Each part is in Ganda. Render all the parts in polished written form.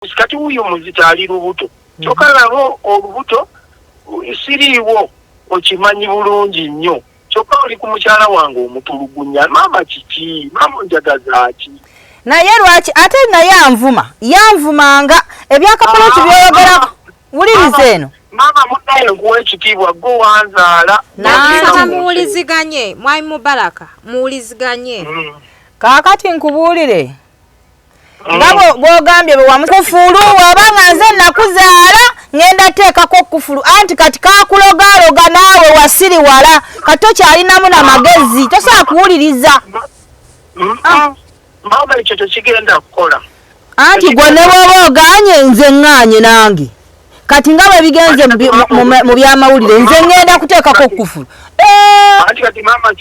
Kati wuuyo muzito ali lubuto, kyokka laba olubuto siriiwo, okimanyi bulungi nnyo, kyokka oli ku mukyala wange omutulugunya. Maama kiki? Maama onjagaza ki? Naye lwaki ate naye anvuma? Yanvumanga ebyakapoloti byoyogerako. Wuliriza eno. Maama munnaye, nkuwa ekitiibwa, gwe wanzaala. Nsaba muwuliziganye, Mwami Mubaraka, muwuliziganye. Kaakati nkubuulire, nga bw'ogambye bwe wamukufulu, wabanga nze nakuzaala, ŋŋenda teekako kufulu. Anti kati kakulogaloga naawe wasiriwala, kati tokyalinamu na magezi, tosobola kuwuliriza. Maama, ekyo tekigenda kukola. Anti gwe ne bw'oba oganye, nze ŋŋaanye nange. Kati nga bwe bigenze mu byamawulire, nze ŋŋenda kuteekako kufulu. Anti kati maama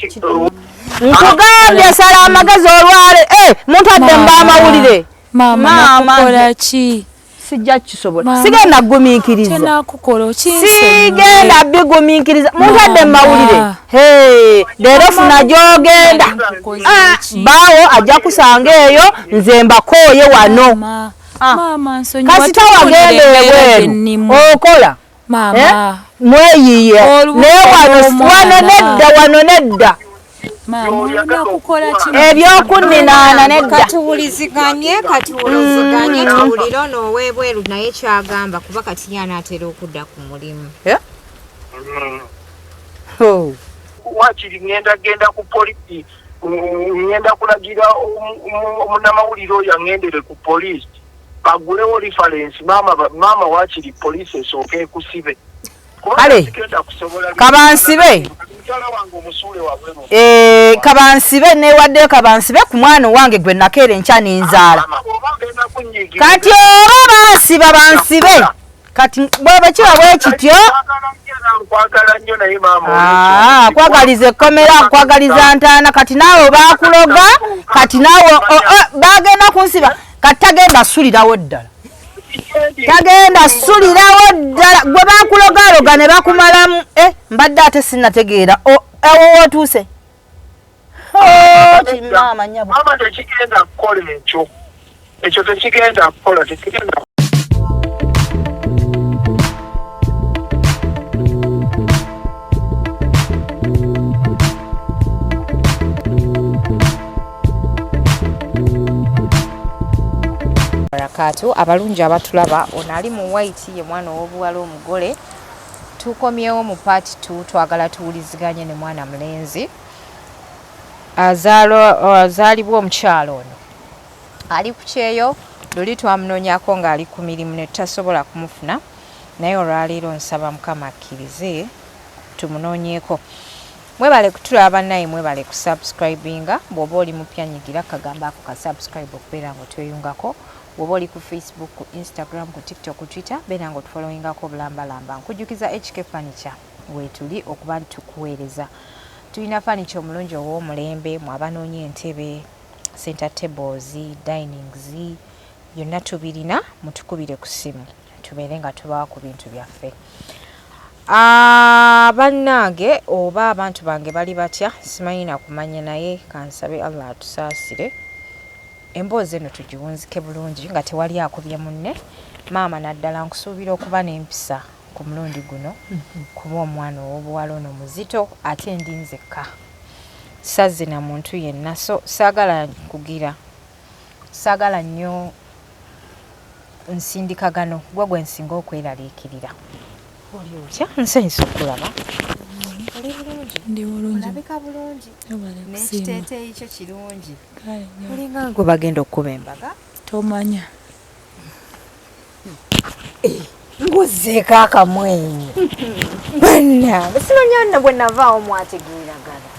Nkugambye sala amagezi olwale. Muntadde mu bamawulire. Maama, nakukola ki? Sijja kisobola, sigenda kugumiikiriza. Kyenakukola okinsonyiwe. Sigenda bigumiikiriza, muntadde mu mawulire. Leero funa gy'ogenda. Baawo ajja kusanga eyo, nze mbakooye wano. Maama, nsonyiwa. Kasita wagenda ebweru okola. Maama. Mweyiye naye wano, wano nedda, wano nedda. Ebyokunninaana nedda. Katuwuliziganye, katuwuliziganye, tuwulire ono ow'ebweru naye kyagamba, kuba kati ye anaatera okudda ku mulimu. Wakiri ŋŋenda genda ku polisi, ŋŋenda kulagira omunnamawulire oyo aŋŋendere ku poliisi bagulewo reference. Maama, maama, wakiri poliisi esooke ekusibe. Kale, kabansibe. Mukyala wange omusuule wabweru. Kabansibe, newaddeyo, kabansibe ku mwana owange gwe nakeera enkya nenzaala. Maama, bw'oba ogenda kunyiigira, Kati oba bansiba, bansibe. Kati bweba kiba bwe kityo. Nkwagala nnyo, naye maama, Kwagaliza ekkomera, kwagaliza ntaana. Kati naawe bakuloga, kati naawe bagenda kunsiba. Kati tagenda sulirawo ddala, tagenda sulirawo ddala. Gwe bakulogaloga ne bakumalamu. Mbadde ate sinnategeera awo wootuuse. Kimaama nyabo. Maama, tekigenda kukola ekyo, ekyo tekigenda kukola, tekigenda. Barakatu abalungi abatulaba, ono ali mu white ye mwana ow'obuwala omugole. Tukomyewo mu part 2, twagala tuwuliziganye ne mwana mulenzi azaalibwa omukyalo ono ali ku kyeyo. Luli twamunoonyako ng'ali ku mirimu ne tutasobola kumufuna, naye olwaleero nsaba Mukama akkirize tumunoonyeeko. Mwebale kutulaba bannaye, mwebale kusubscribinga. Bw'oba oli mupya, nyigira kagamba ako ka subscribe okubeera nga otweyungako. Bw'oba oli ku Facebook, ku Instagram, ku TikTok, ku Twitter, beera nga otufollowingako obulambalamba. Nkujjukiza HK Furniture weetuli okuba nti tukuweereza. Tulina furniture omulungi ow'omulembe, mwabanoonya entebe, center tables, dinings, byonna tubirina. Mutukubire ku ssimu tubeere nga tubawa ku bintu byaffe. Bannange oba abantu bange bali batya simanyi nakumanya, naye kansabe Allah atusaasire, emboozi eno tugiwunzike bulungi nga tewali akubye munne. Maama, naddala nkusuubira okuba n'empisa ku mulundi guno, kuba omwana ow'obuwala ono muzito, ate ndi nzekka, sazze na muntu yenna, so saagala kugira, saagala nnyo nsindikagano. Gwe gwe nsinga okweraliikirira. Oli otya? Nsanyusa okulaba. Oli bulungi? Ndi bulungi. Olabika bulungi. Webale kusiima. N'ekiteeteeyi kyo kirungi. Kale nnyo. Olinga gwe bagenda okukuba embaga. Tomanya. Nguzzeeko akamwenyu, bannange. Simanya nno bwe navaawo mwategeeragana.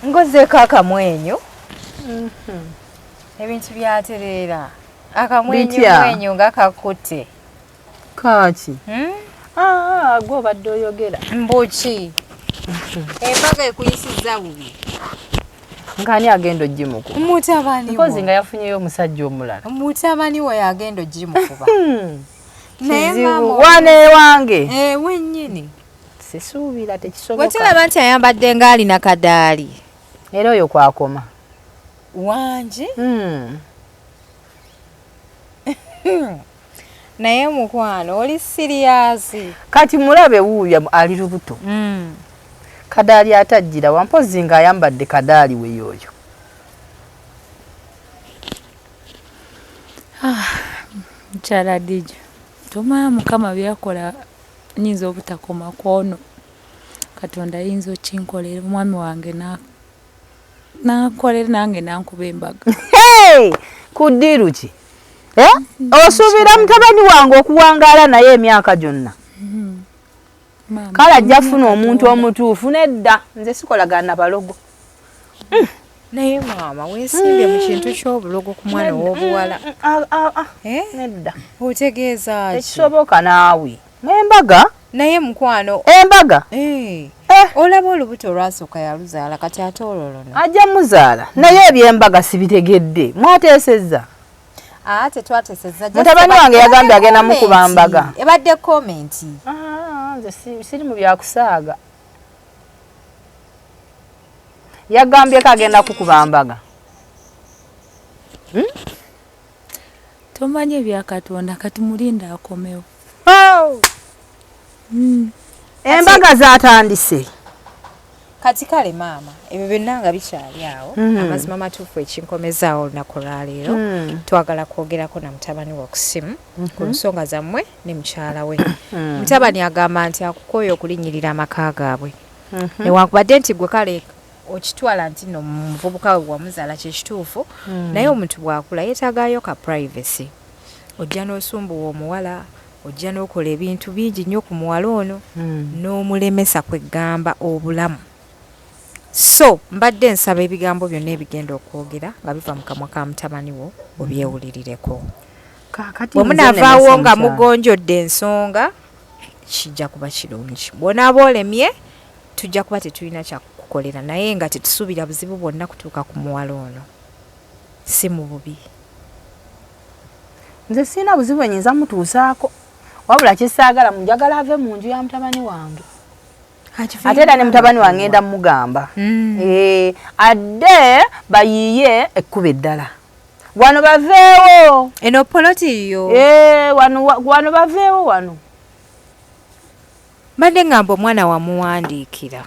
Ngozzeeko akamwenyu, ebintu byatereera. Akamwenyu Bitya? mwenyu nga kakutte. Kaki? Hmm? Gwe obadde oyogera. Mbuki embaga ekuyisizza bubi? Nkani agenda ogimukuba? Mutabani. Mpozi nga yafunyeyo omusajja omulala. Mutabani we agenda ogimukuba, naye Kizibu. maama Wana ewange. Wennyini. Sisuubira, tekisoboka. Bwetulaba nti ayambadde ng'alina kadaali. Era oyo kwakoma. Wangi. Naye mukwano oli serious. Kati mulabe wuuyo ali lubuto. Kadaali atajjira wampozi ng'ayambadde kadaali we yooyo. Mukyala Dija, tomanya Mukama byakola, nyinza obutakoma kwono. Katonda ayinza okinkolera omwami wange nankolera nange nankuba embaga. Hey! Ku ddiiru ki? Osuubira mutabani wange okuwangaala naye emyaka gyonna? Kale ajja funa omuntu omutuufu. Nedda, nze sikolagana na balogo. Naye maama weesimbye mu kintu ky'obulogo ku mwana ow'obuwala. Nedda. Otegeeza ki? Tekisoboka naawe. Embaga? Naye mukwano. Embaga? Olaba olubuto olwasooka yaluzaala, kati ate olwo luno. Ajja muzaala. Naye ebyembaga sibitegedde. Mwateesezza? Tetwatesezza. Mutabani wange yagambye agenda mukuba mbaga. Ebadde comment. Nze siri mu byakusaaga. Yagambyeko agenda kukuba mbaga. Tomanye ebya Katonda, kati mulinda akomewo. Embaga zaatandise. Kati kale maama, ebyo byonna nga bikyali awo, amazima matuufu ekinkomezaawo olunaku lwaleero, twagala kwogerako na mutabani wo ku ssimu ku nsonga zammwe ne mukyala we. Mutabani agamba nti akukooye okulinnyirira amaka gaabwe. Newankubadde nti gwe kale okitwala nti nno muvubuka we wamuzaala kye kituufu, naye omuntu bw'akula yeetaagayo ka privacy. Ojja n'osumbuwa omuwala, ojja n'okola ebintu bingi nnyo ku muwala ono, n'omulemesa kwegamba obulamu. So mbadde nsaba ebigambo byonna ebigenda okwogera nga biva mu kamwa ka mutabani wo obyewulirireko. Bwe munaavaawo nga mugonjodde ensonga, kijja kuba kirungi. Bw'onaaba olemye, tujja kuba tetulina kyakukukolera, naye nga tetusuubira buzibu bwonna kutuuka ku muwala ono. Si mu bubi. Nze sirina buzibu bwe nnyinza mutuusaako, wabula kye saagala, njagala ave mu nju ya mutabani wange. Ate era ne mutabani wange ngenda mugamba adde bayiiye ekkubo eddala. Wano baveewo. Eno poloti yo. Wano baveewo wano. Mbadde ngamba omwana wamuwandiikira.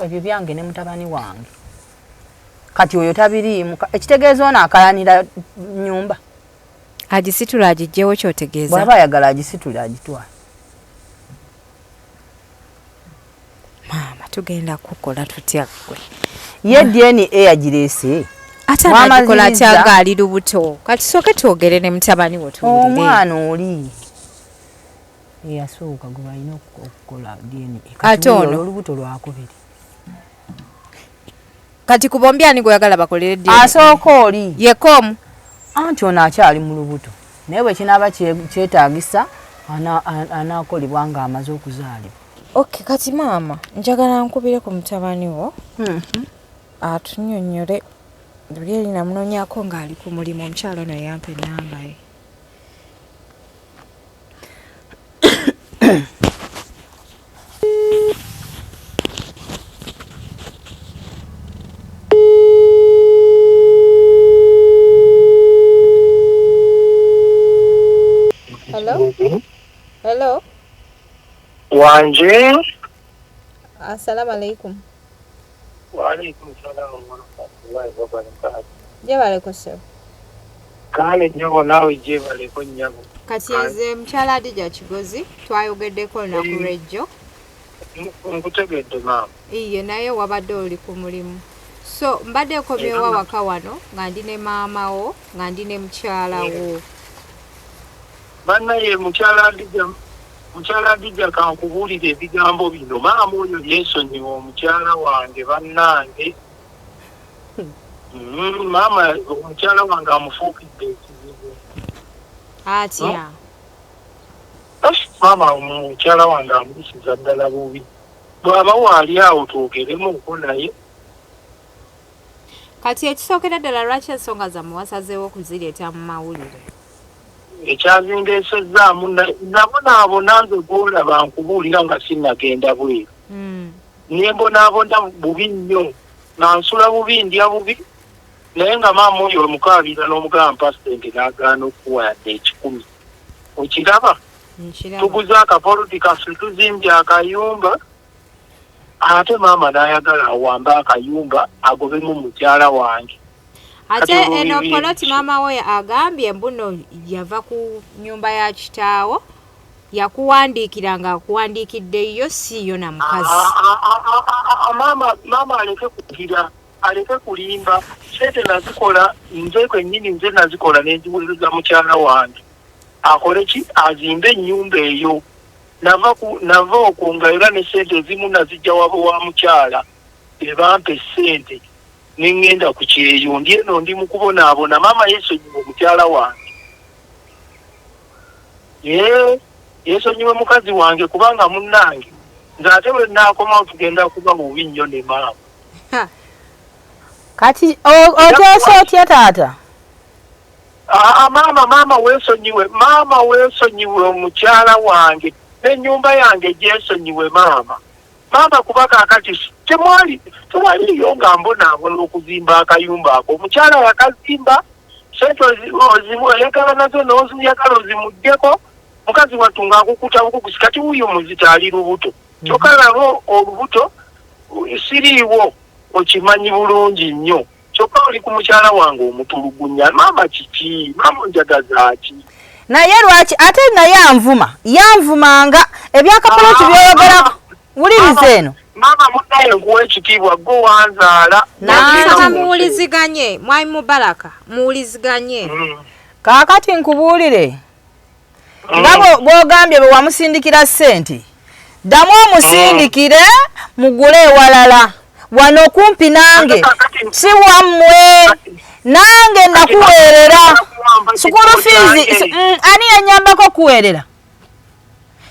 Ebyo byange ne mutabani wange. Kati oyo tabiriimu. Ekitegeeza ono akayanira nnyumba. Agisitula agiggyewo ky'otegeeza? Bw'aba ayagala agisitule agitwale. Maama tugenda kukola tutya ggwe? Ye DNA yagireese. Ate anagikola atya ng'ali lubuto? Kati tusooke twogere ne mutabani wo tuwulire. Omwana oli eyasooka gwe balina okukola DNA. Ate ono? Olubuto lwakubiri. Kati ku bombi ani gw'oyagala bakolere DNA? Asooka oli. Yekka omu? Anti ono akyali mu lubuto. Naye bwe kinaaba kyetaagisa anaakolebwa ng'amaze okuzaalibwa. Okay, kati maama njagala nkubire ku mutabani wo atunnyonnyole. Luli eri namunoonyaako ng'ali ku mulimu, omukyala ono yampa ennamba ye. Hello? Hello? Wanje. Assalamu alaikum. Wa alaikum salam wa rahmatullahi wa barakatuh. Jebaleko ssebo. Kale nnyabo naawe jebaleko nnyabo. Kati nze mukyala Hadija Kigozi twayogeddeko olunaku lw'ejjo. Nkutegedde maama. Iye naye wabadde oli ku mulimu. So mbadde nkomyewo awaka wano nga ndi ne maama wo, nga ndi ne mukyala wo. Bannaye mukyala Hadija kankubuulire ebigambo bino. Maama oyo yeesonyiwa omukyala wange bannange. Maama omukyala wange amufuukidde ekizibu. Atya? Maama omukyala wange amuyisiza ddala bubi. Bw'aba waali awo twogeremuko naye. Kati ekisookera ddala lwaki ensonga zammwe wasazeewo okuzireeta mu mawulire? Ekyazindeesezzaamu nabonaabona nze gw'olaba nkubuulira nga sinnagenda bweru. Ne mbonaabona bubi nnyo, nga nsula bubi, ndya bubi. Naye nga maama oyo omukaabira n'omugamba mpa ssente n'agaana okukuwa yadde 100. Okiraba? Tuguze akapoloti kaffe, tuzimbye akayumba, ate maama n'ayagala awambe akayumba agobemu mukyala wange. Ate eno poloti maama we agambye mbuno yava ku nyumba ya kitaawo, yakuwandiikira nga akuwandiikidde yo, si yo na mukazi. Maama, maama aleke kugira, aleke kulimba. Sente nazikola nze kwennyini, nze nazikola nenziweereza mukyala wange akole ki, azimbe ennyumba eyo. Nava okwo nga era ne sente ezimu nazijja wabo wa mukyala, ebampa essente ne ŋŋenda ku kyeyo. Ndi eno ndi mu kubonaabona. Maama yeesonyiwe mukyala wange, ye yeesonyiwe mukazi wange, kubanga munnange nze ate bwe naakomawo tugenda kuba bubi nnyo ne maama. Kati oteesa otya taata? Aa, maama, maama weesonyiwe, maama weesonyiwe omukyala wange n'ennyumba yange gyesonyiwe maama. Maama, kuba kaakati temwali tewaliiyo nga mbonaabona okuzimba akayumba ako. Omukyala yakazimba, sente oyagala nazo n'oziyagala ozimuggyeko. Mukazi wattu ng'akukuta bukukusi. Kati wuuyo muzito ali lubuto, kyokka nalwo olubuto siriiwo, okimanyi bulungi nnyo, kyokka oli ku mukyala wange omutulugunya. Maama kiki? Maama onjagaza ki? Naye lwaki ate naye anvuma, yanvumanga ebyakapoloti byoyogerako? Wuliriza eno. Maama munnaye, nkuwa ekitiibwa, gwe wanzaala. Nsaba muwuliziganye, mwami Mubaraka, muwuliziganye. Kaakati nkubuulire, nga bw'ogambye bwe wamusindikira ssente, ddamu omusindikire mugule ewalala wano kumpi nange. Si wammwe, nange nakuweerera school fees. Ani yanyambako okuweerera?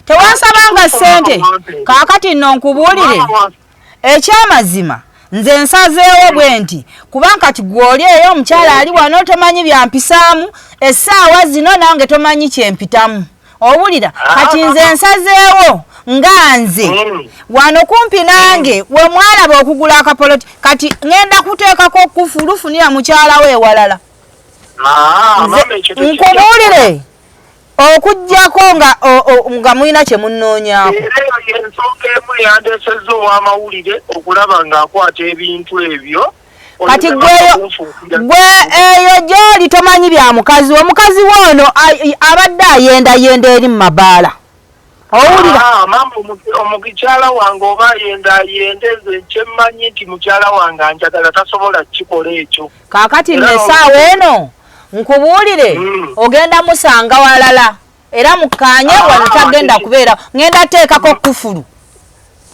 Tewansabanga ssente. Kaakati nno nkubuulire ekyamazima, nze nsazeewo bwe nti, kubanga kati gw'oli eyo, omukyala ali wano, tomanyi byampisaamu essaawa zino, nange tomanyi kyempitamu, owulira? Kati nze nsazeewo nga nze wano kumpi nange we mwalaba okugula akapoloti, kati ŋŋenda kuteekako kufulu, funira mukyala we ewalala. Nkubuulire, okuggyako nga nga mulina kye munnoonyaako. Era eyo yensonga emu eyandeesezza ow'amawulire okulaba ng'akwata ebintu ebyo. Kati gweyo gwe eyo gy'oli tomanyi bya mukazi we. Omukazi we ono abadde ayendayenda eri mu mabaala, owulira? Ah, maama, omukyala wange oba ayenda ayende, nze kyemmanyi nti mukyala wange anjagala, tasobola kukikola ekyo. Kaakati nno essaawa eno nkubuulire, ogenda musanga walala era mukkaanye. Wano tagenda kubeera, ŋŋenda teekako kufulu.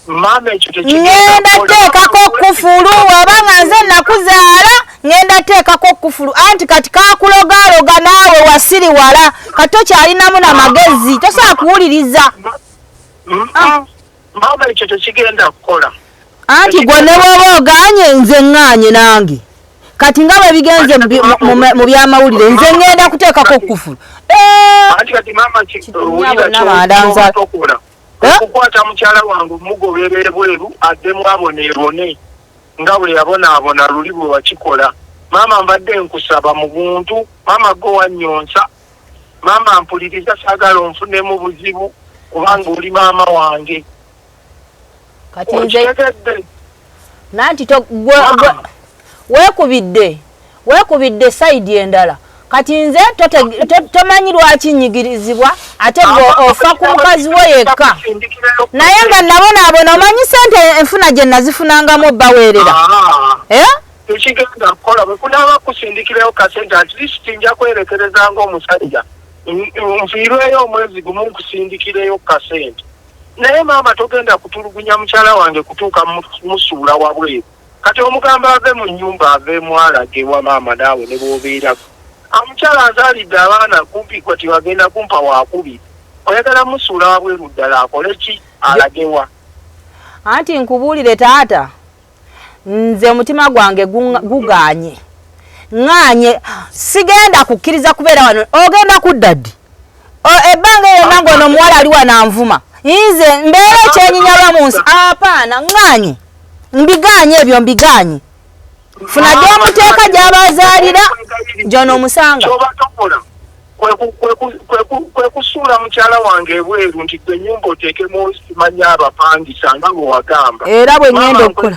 Maama, ekyo ŋŋenda teekako kufulu. Wabanga nze nakuzaala, ŋŋenda teekako kufulu. Anti kati kakulogaloga naawe wasiriwala, kati tokyalinamu na magezi, tosobola kuwuliriza. Maama, ekyo tekigenda kukola. Anti gwe ne bw'oba ogaanye, nze ŋŋaanye nange. Kati nga bwe bigenze mu byamawulire, nze ŋŋenda kuteekako kufulu. Anti kati maama, wulira, okukwata mukyala wange omugobera ebweru addemu aboneebone nga bwe yabonaabona luli bwe wakikola. Maama, mbadde nkusaba mu buntu. Maama, gwe wannyonsa. Maama, mpuliriza, saagala onfunemu buzibu kubanga oli maama wange. Kati nze nanti weekubidde, weekubidde side endala. Kati nze tomanyi lwaki nyigirizibwa, ate gwe ofa ku mukazi we yekka, naye nga nabonaabona. Omanyi sente enfuna gye nazifunangamu baweerera, eh? Tekigenda kukola. Bwe kunaaba kusindikirayo kasente, at least nja kwerekereza ng'omusajja, nfiirweyo omwezi gumu nkusindikireyo kasente. Naye maama, togenda kutulugunya mukyala wange kutuuka musuula wabweru. Kati omugamba ave mu nnyumba, aveemu alage wa? Maama, naawe ne bw'obeerako, omukyala azaalidde abaana kumpi, kati wagenda kumpa wakubiri, oyagala musuula wabweru ddala akole ki? Alagewa? Anti nkubuulire taata, nze omutima gwange gugaanye, ŋŋaanye, sigenda kukkiriza kubeera wano. Ogenda kudda ddi? Ebbanga yonna ng'ono omuwala ali wano anvuma, nze mbeera ekyenyinyalwa mu nsi? Apaana, ŋŋaanye, mbigaanye ebyo, mbigaanye. Funa gy'omuteeka gy'abazaalira gy'onoomusanga. Kyoba tokola kwe kusuula mukyala wange ebweru nti gwe ennyumba oteekemu simanya abapangisa nga bwe wagamba. Era bwe ŋŋenda okukola.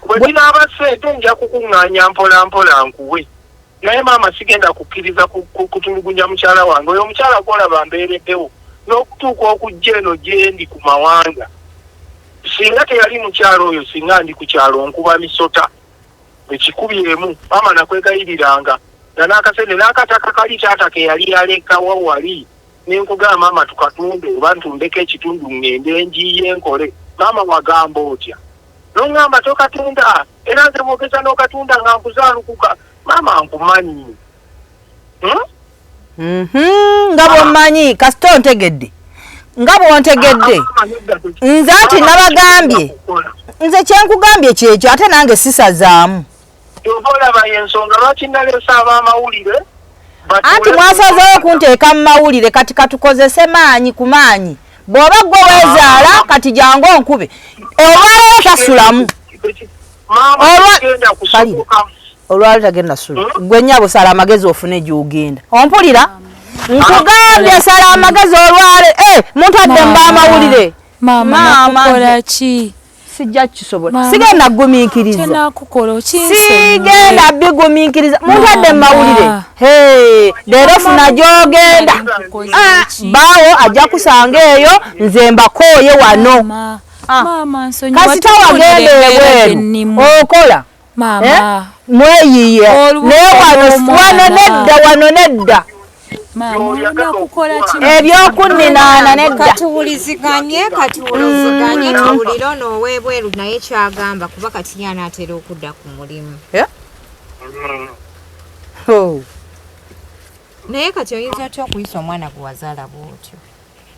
Bwe zinaaba ssente nja kukuŋŋaanya mpola mpola nkuwe. Naye maama sigenda kukkiriza kutulugunya mukyala wange. Oyo omukyala gw'olaba mbeereddewo n'okutuuka okujja eno gyendi ku mawanga. Singa teyali mukyala oyo singa ndi ku kyalo nkuba misota. Ekikubyemu maama nakwegayiriranga nga n'akasente n'akataka kali taata ke yali yalekawo wali ne nkugamba maama tukatunde oba ntundeko ekitundu ŋŋende njiiye nkole. Maama wagamba otya? N'oŋŋamba tokatunda era nze bw'ogeza n'okatunda nga nkuzaalukuka. Maama nkumanyi. Hmm? Nga bw'ommanyi kasita ontegedde. Nga bw'ontegedde. Nze anti nabagambye. Nze kye nkugambye kyekyo ate nange sisazaamu. Ky'ova olaba y'ensonga lwaki naleese ab'amawulire. Anti mwasazeewo kunteeka mu mawulire kati katukozese maanyi ku maanyi. Bw'oba ggwe weezaala kati jangu onkube. Olwaleero tasulamu. Olwaleero tagenda sula. Ggwe nnyabo sala amagezi ofune gy'ogenda. Ompulira? Nkugambye sala amagezi olwale. Muntadde mu b'amawulire. Maama nakukola ki? Sijja kisobola. Sigenda kugumiikiriza. Sigenda bigumiikiriza. Muntadde mu mawulire. Leero funa gy'ogenda. Bbaawo ajja kusanga eyo nze mbakooye wano. Kasita wagenda ebweru okola. Mweyiye. Naye wano nedda wano nedda. Ebyokunninaana nedda. Katuwuliziganye tuwulire ono ow'ebweru naye kyagamba kuba kati ye anaatera okudda ku mulimu. Naye kati oyinza otya okuyisa omwana gwe wazaala bw'otyo?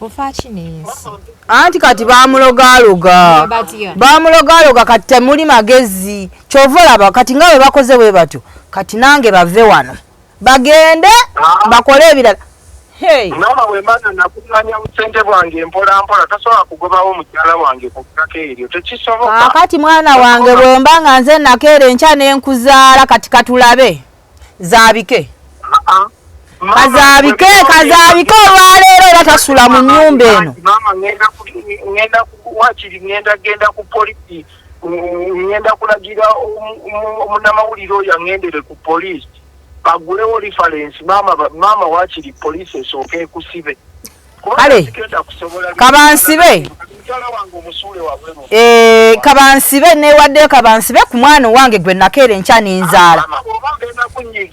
Ofa ki n'ensi? Anti kati baamulogaloga. Baamulogaloga kati temuli magezi. Ky'ova olaba kati nga bwe bakoze bwe batyo kati nange bave wano. Bagende bakole ebirala. Maama bwe mba nakuŋŋaanya busente bwange mpola mpola tasobola kugobawo mukyala wange ku ttaka eryo tekisoboka. Kaakati mwana wange bwe mba nga nze nakeera enkya ne nkuzaala kati katulabe zaabike. Kazaabike kazaabike olwaleero era tasula mu nnyumba eno. Maama ŋŋenda wakiri ŋŋenda genda ku poliisi ŋŋenda kulagira omunnamawulire oyo aŋŋendere ku poliisi. Bagulewo reference maama wakiri poliisi esooke ekusibe. Kale kabansibe. Kabansibe newaddeyo kabansibe ku mwana owange gwe nakeera enkya n'enzaala.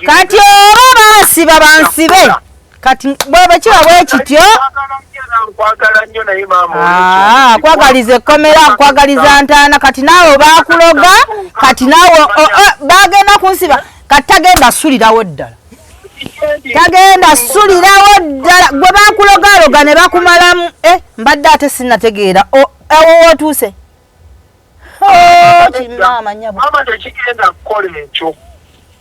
Kati oba bansiba bansibe. Kati bweba kiba bwe kityo. Kwagaliza ekkomera kwagaliza ntaana kati naawe baakuloga kati naawe bagenda kunsiba kati tagenda sulirawo ddala. Tagenda sulirawo ddala gwe baakulogaloga ne bakumalamu mbadde ate sinnategeera awo wootuuse. Kimaama nnyabo. Maama tekigenda kukola ekyo.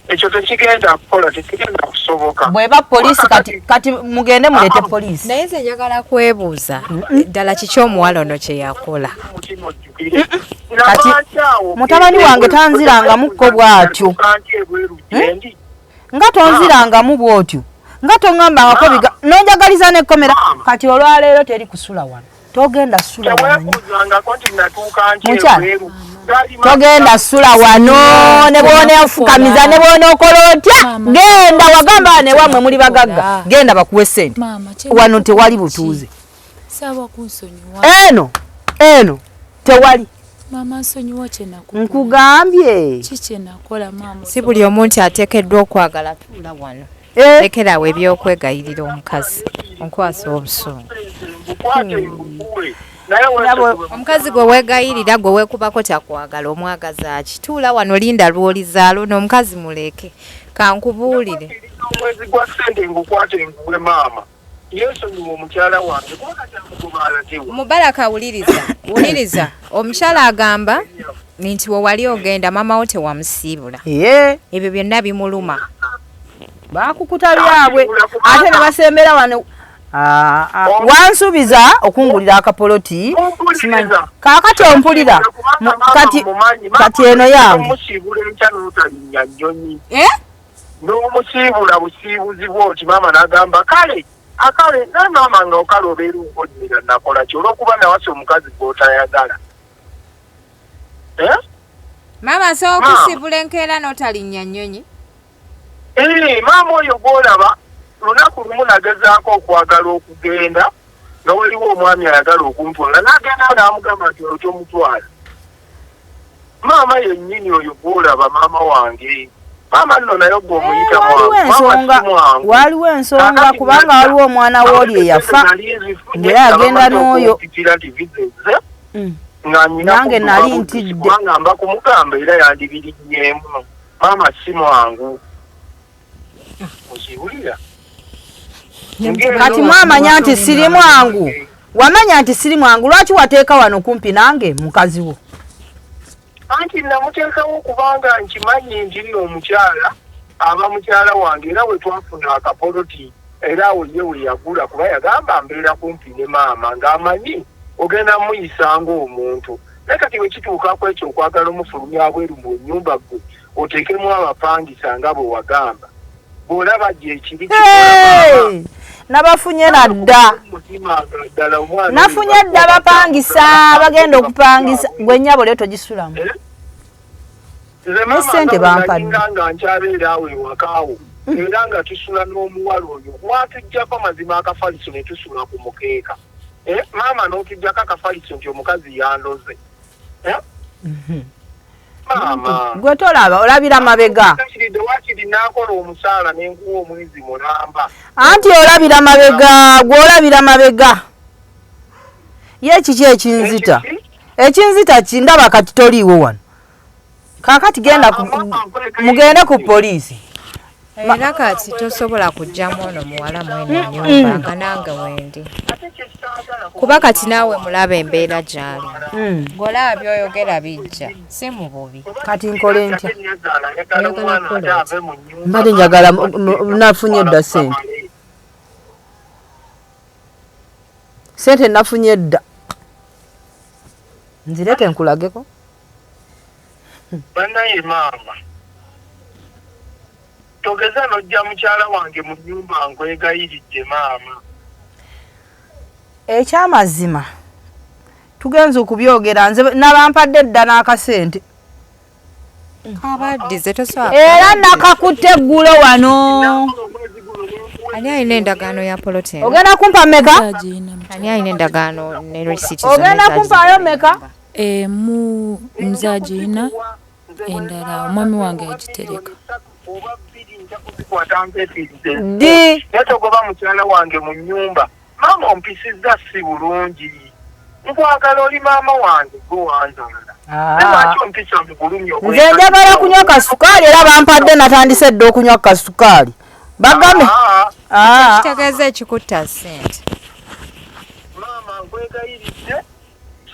Ekyo tekigenda kukola tekigenda kusoboka. Bw'eba poliisi kati mugende muleete poliisi. Naye nze njagala kwebuuza ddala kiki omuwala ono kye yakola? Kati mutabani wange tanzirangamukko bw'atyo. Nga tonzirangamu bw'otyo. Nga toŋŋambangako n'onjagaliza n'ekkomera kati olwaleero teri kusula wano. Togenda sula wano. Mukyala togenda sula wano ne bw'oneefukamiza ne bw'onookola otya genda wagamba ne wammwe muli bagagga genda bakuwe ssente wano tewali butuuze. Eno eno tewali. Nkugambye si buli omuntu ateekeddwa okwagala tuula wano. Lekerawo ebyokwegayirira omukazi onkwasa obusungu. Omukazi gwe weegayirira gwe weekubako takwagala omwagaza ki? Tuula wano linda lw'olizaala ono omukazi muleke kankubuulire. Omwezi gwa ssente ngukwate nguwe maama. Yeesonyiwa omukyala wange kuba kati amugoba alatewa. Mubaraka wuliriza wuliriza omukyala agamba nti we wali ogenda maama wo tewamusiibula. Ebyo byonna bimuluma. Baakukuta byabwe ate ne basembera wano. Ah, ah, wansuubiza okungulira akapoloti simanyi kaakati ompulira kati kati eno yange omusiibula enkya n'otalinnya nnyonyi Eh? N'omusiibula busiibuzi bwoti, maama n'agamba kale akale, naye maama nga okale obeera onkolera nakola ki olw'okuba nawasa omukazi gw'otayagala, eh? Maama asobola okusiibula enkeera n'otalinnya nnyonyi. Eh, maama oyo gw'olaba, lunaku lumu nagezaako okwagala okugenda nga waliwo omwami ayagala okuntwala, n'agenda n'amugamba nti oyo tomutwala. Maama yennyini oyo gw'olaba, maama wange, maama nno naye gwe omuyita Eh, waliwo mwangu, maama ensonga si mwangu. Waliwo ensonga Kaakati kubanga najja. waliwo omwana wooli eyafa Nali nzifunye, ng'era agenda nga bamaze n'oyo. okumpitira nti visa ezze, nga nina Nange kudduka nali buddusi, ntidde. kubanga mba kumugamba era yandibirinnyemu. Maama si mwangu, okiwulira? Kati mwamanya nti siri mwangu, wamanya nti siri mwangu, lwaki wateeka wano kumpi nange mukazi wo? Anti namuteekawo kubanga nkimanyi nti nno omukyala aba mukyala wange, era we twafuna akapoloti era awo ye we yagula, kuba yagamba mbeera kumpi ne maama, ng'amanyi ogenda muyisa ng'omuntu. Naye kati bwe kituuka ku ekyo okwagala omufulumya bweru mu nnyumba gwe oteekemu abapangisa nga bwe wagamba, bw'olaba gyekiri kikola maama. Hey! Nabafunye nadda. Mutima nga ddala omwana oyo Nafunye dda bapangisa, bagenda okupangisa. Gwe nnyabo leero togisulamu. Eh? Nze maama Ssente nga bwe bampadde. nalinga nga nkyabeera awo ewakaawo, era nga tusula n'omuwala oyo, watuggyako mazima akafaliso ne tusula ku mukeeka. Eh, maama n'otuggyako akafaliso nti omukazi yandoze. Eh? Maama Gwe tolaba, olabira mabega. Kiridde waakiri naakola omusaala ne nkuwa omwezi mulamba. Anti olabira mabega, gwe olabira mabega. Ye kiki ekinzita? Ekiki? Ekinzita ki? Ndaba kati toliiwo wano. Kaakati genda ku, Ah, maama, nkweka mugende ku ekiki? poliisi. Era kati tosobola kugyamu ono muwala mwene ennyumba nga nange wendi, Ate kye saagala kuba kati naawe mulaba embeera gy'ali. Ng'olaba by'oyogera bijja si mu bubi. Kati nkole ntya? Oyagala kukola otya? Mbadde njagala nafunye dda ssente. Sente nafunye dda, nzireete nkulageko. Bannaye maama, togeza n'ojja mukyala wange mu nnyumba, nkwegayiridde maama. Ekyamazima tugenza okubyogera, nze nabampadde dda n'akasente. Kabaddize, tosobola. Era nakakutte eggulo wano. Nakola omwezi guno nenkuwa. Ani alina endagaano ya poloti eno? Ogenda kumpa meka? Agiyina. Ani alina endagaano ne risiti? Ogenda kumpaayo meka? Emu nze agiyina, endala omwami wange agitereka. Oba bbiri nja kuzikwata nzeefiirize. Ddi? Naye togoba mukyala wange mu nnyumba. Maama, ompisizza si bulungi. Nkwagala, oli maama wange, gwe wanzaala. Naye lwaki ompisa mu bulumi? Nze njagala kunywa kasukaali, era bampadde, natandise dda okunywa kasukaali, bagambe. Ah. Kitegeeza ekikutta ssente. Maama, nkwegayiridde,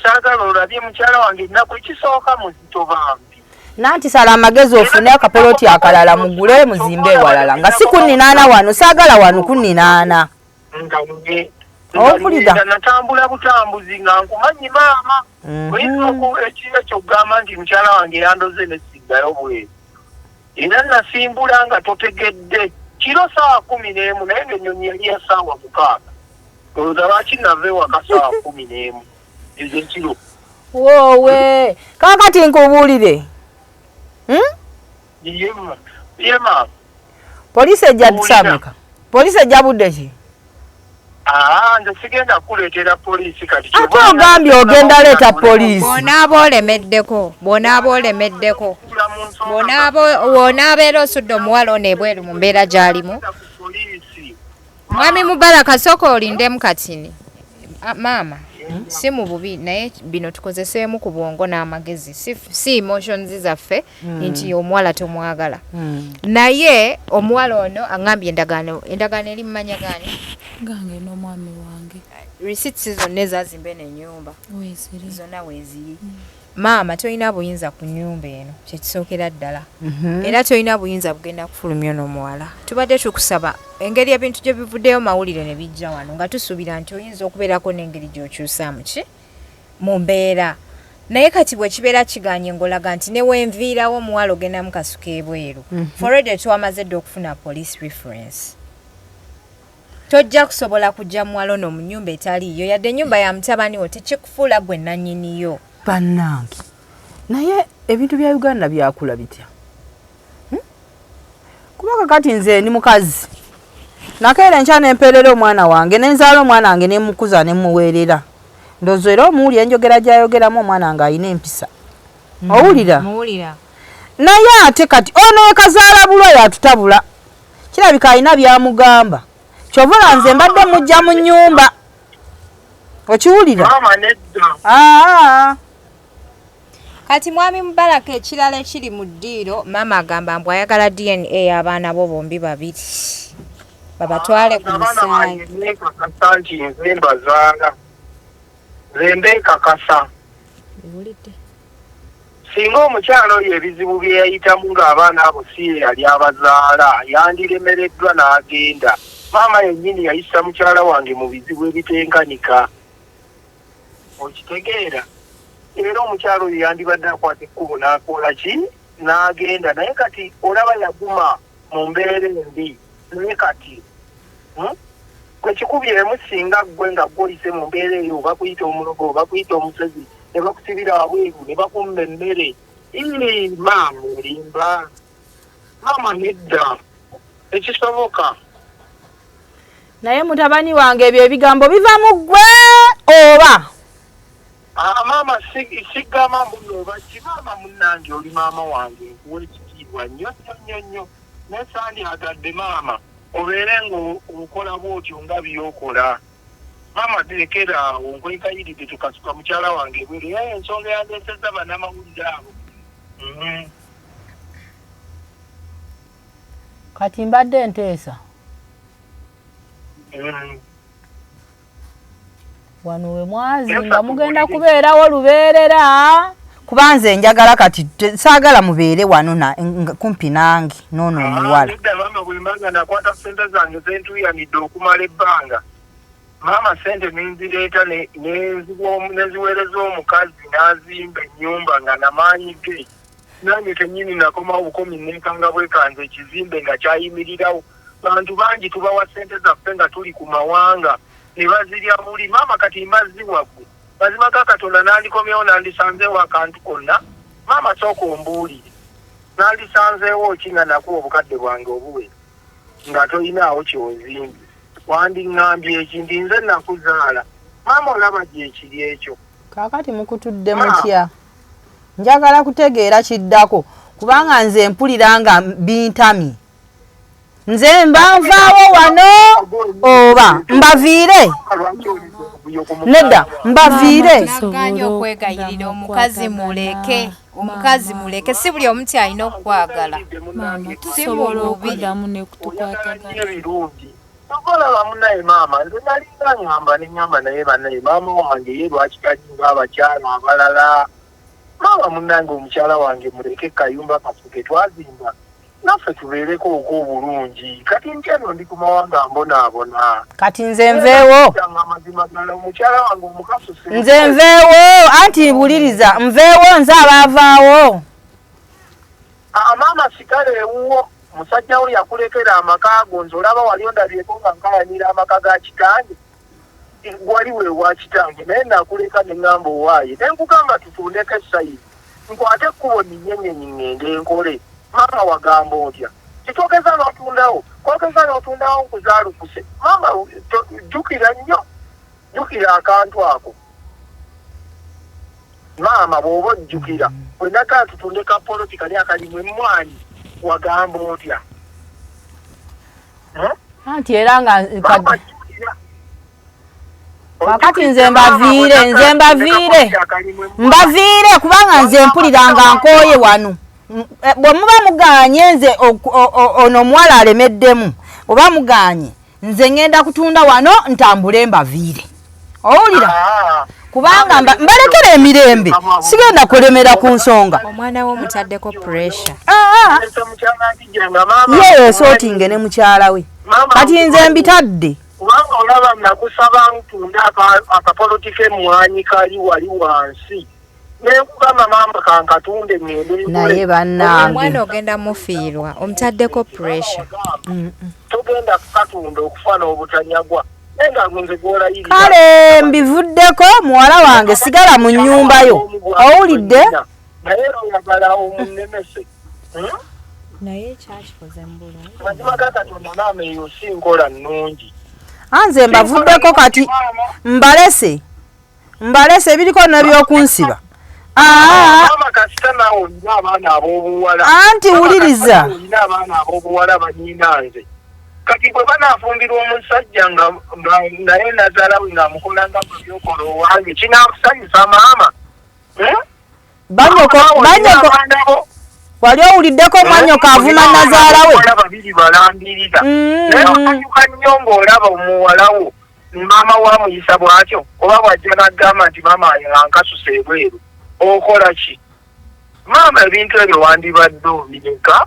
saagala olabye mukyala wange ennaku. Ekisooka muzito bambi. Nanti sala amagezi ofune akapoloti akalala, mugule muzimbe ewalala nga si kunninaana wano. Saagala wano kunninaana. Nga nye Owulira? nga natambula butambuzi nga nkumanyi maama. Oyinza ekiba kyokugamba nti mukyala wange yandoze nesiggayo bweru, era nasimbula nga totegedde kiro 11:00, naye ngaennyonyi yali ya 6:00. Olowooza lwaki nava ewaka 11:00 ez'ekiro? Woowe, kaakati nkubuulire. Hmm? Ye ye maama. Poliisi ejja Owulira? sameka? Poliisi ejja budde ki? Aa, nze sigenda kuleetera poliisi kati. Ate ogambye ogenda leeta poliisi. Bw'onaaba olemeddeko, bw'onaaba olemeddeko, bw'onaabeera osudde omuwala ono ebweru mu mbeera gy'alimu. Mwami Mubaraka, sooka olindemu katini. Ah, maama, si mu bubi, naye bino tukozeseemu ku bwongo n'amagezi, si emotions zaffe nti omuwala tomwagala. Naye omuwala ono aŋŋambye endagaano eri mu manya gaani? Gange n'omwami wange. Receipts zonna ezazimba eno ennyumba Weeziri. zonna weeziri. Maama, tolina buyinza ku nnyumba eno, kyekisookera ddala. Era tolina buyinza bugenda kufulumya ono omuwala. Tubadde tukusaba engeri ebintu gye bivuddeyo mawulire ne bijja wano, nga tusuubira nti oyinza okubeerako n'engeri gy'okyusaamu ki mu mbeera, naye kati bwe kibeera kiganye, ng'olaga nti ne wenviirawo omuwala ogenda mukasuka ebweru. Already twamaze dda okufuna police reference. Tojja kusobola kujja muwala ono mu nnyumba etaliiyo, yadde ennyumba ya mutabani wo tekikufuula gwe nannyiniyo. Bannange, naye ebintu bya Uganda byakula bitya? Hmm? Kuba kakati nze ndi mukazi, nakeera enkya nempeerera omwana wange, nenzaala omwana wange, nemukuza, nemuweerera. Ndowooza era omuwulira enjogera gyayogeramu, omwana wange alina empisa. Owulira? Muwulira. Naye ate kati ono ekazaala bulwa yatutabula, kirabika alina byamugamba. Kyova nze mbadde mujja mu nnyumba, okiwulira? Maama, nedda. Aa. Kati mwami Mubaraka, ekirala ekiri mu ddiiro, maama agamba mbu ayagala DNA y'abaana bo bombi babiri, babatwale ku Abaana musaayi. bange neekakasa nti nze mbazaala, nze mbeekakasa. Biwulidde. Singa omukyala oyo ebizibu bye yayitamu ng'abaana abo si ye yali abazaala, yandiremereddwa n'agenda. Maama yennyini yayisa mukyala wange mu bizibu ebitenkanika, okitegeera? Era omukyala oyo yandibadde akwata ekkubo n'akola ki, n'agenda. Naye kati olaba yaguma mu mbeera embi. Naye kati, Gwe kikubyemu, singa ggwe nga gwoyise mu mbeera eyo, bakuyita omulogo, bakuyita omusezi, ne bakusibira wabweru, ne bakumma emmere. Ii, maama olimba, maama nedda, tekisoboka. Naye mutabani wange, ebyo ebigambo biva mu ggwe oba? Ah, maama, sigamba mbuno oba ki. Maama munnange, oli maama wange, nkuwa ekitiibwa nnyo nnyo nnyo nnyo, naye sandyagadde maama obeere ng'okola bwotyo nga byokola. Maama, lekera awo, nkwegayiridde, tukasuka mukyala wange ebweru. Era ensonga yandeesezza bannamawulire abo. Kati mbadde nteesa. Wano we mwazimba Efa, mugenda tuwulire. kubeerawo lubeerera, kuba nze njagala kati saagala mubeere wano kumpi nange noono omuwala. Nedda maama, bwe mbanga nakwata sente zange zentuuyanidde okumala ebbanga, maama, sente nenzireeta nenziweereza omukazi n'azimba ennyumba nga namaanyi ge, nange kennyini nakomawo bukomi neekanga bwekanze ekizimbe nga kyayimirirawo. Bantu bangi tubawa sente zaffe nga tuli ku mawanga ne bazirya buli. Maama, kati mbazzi waggwe, mazima ga Katonda, nandikomyewo nandisanzeewo akantu konna? Maama, sooka ombuulire, nandisanzeewo ki nga nakuwa obukadde bwange obuwera nga toyinaawo kyozimbye? Wandiŋŋambye eki nti nze nakuzaala? Maama, olaba gyekiri ekyo. Kaakati mukutudde mutya? Njagala kutegeera kiddako, kubanga nze mpulira nga bintamye. Nze mba nvaawo wano oba mbaviire? Lwaki oli obuyo ku Nedda, mbaviire. Naganye okwegayirira omukazi, muleke omukazi, muleke. Si buli omu ti alina okwagala. Maama, Si tusobola mububi. okuddamu ne Oyagala tukwatagana. nnyo ebirungi. Okolaba munaye maama, nze nalinga ŋŋamba ne ŋŋamba, naye bannaye, maama wange ye lwaki talinga abakyala abalala? Maama munnange, omukyala wange muleke, kayumba kaffe ke twazimba naffe tubeereko okw'obulungi. Kati nkyeno ndi ku mawanga mbonaabona. Kati nze nveewo? Nga amazima ddala omukyala wange omukasuse. Nze nveewo? Anti buliriza, nveewo nze abaavaawo? Ah, maama, sigala ewuwo. Musajja wo yakulekera amaka ago. Nze olaba wali ondabyeko nga nkayanira amaka ga kitange? Wali wewa kitange, naye nakuleka ne ŋŋamba owaaye, ne nkugamba tutundeko esayidi, nkwate ekkubo ninyenyenyi ŋŋende nkole. Maama, wagamba otya? Titogeza n'otundawo, kwogeza n'otundawo, nkuzaalukuse. Maama, jjukira nnyo, jjukira akantu ako. Maama, bw'oba ojjukira bwe nagaa tutunde ka poloti kali akalimu emmwanyi, wagamba otya? Hmm? Anti era nga Maama, jjukira. Kakati nze mbaviire, nze mbaviire. Mbaviire kubanga nze mpulira nga nkooye wano. Bwe muba muganye nze ono omuwala alemeddemu, oba muganye, nze ŋŋenda kutunda wano ntambule mbaviire. Owulira? Ah. Kubanga mbalekera emirembe, sigenda kulemera ku nsonga. Omwana wo mutaddeko pressure. Ah, ah. Ye yeesootinge ne mukyala we. Kati nze mbitadde. Kubanga olaba nakusaba ntunda akapoloti k'emmwanyi kali wali wansi, nenkugamba maama kankatunde ngende. Naye bannange, omwana ogenda mufiirwa, omutaddeko pressure. Togenda kukatunda okufa n'obutanyagwa, naye nga nze gwolayirira. Kale mbivuddeko. Muwala wange, sigala mu nnyumba yo, owulidde? Naye era oyagala omunnemese, Naye kyakikoze mu bulungi. Mazima ga Katonda, maama, eyo si nkola nnungi. Anze mbavuddeko kati, mbalese, mbalese ebiriko n'ebyokunsiba. Aa, Maama, kasita naawe olina abaana ab'obuwala. Anti wuliriza. Olina abaana ab'obuwala banyina nze. Kati bwe banaafumbirwa omusajja nga naye nazaala we ng'amukola nga bwe byokola owange, kinaakusanyusa, maama? Hmm? Banyoko, Maama, olina banyoko, abaana bo. Wali owuliddeko mwanyoko avuma nazaala we? Abawala babiri balambirira. Naye osanyuka nnyo ng'olaba omuwala wo maama wa muyisa bw'atyo, oba bw'ajja n'agamba nti maama ankasuse ebweru, okola ki, maama? Ebintu ebyo wandibadde obireka.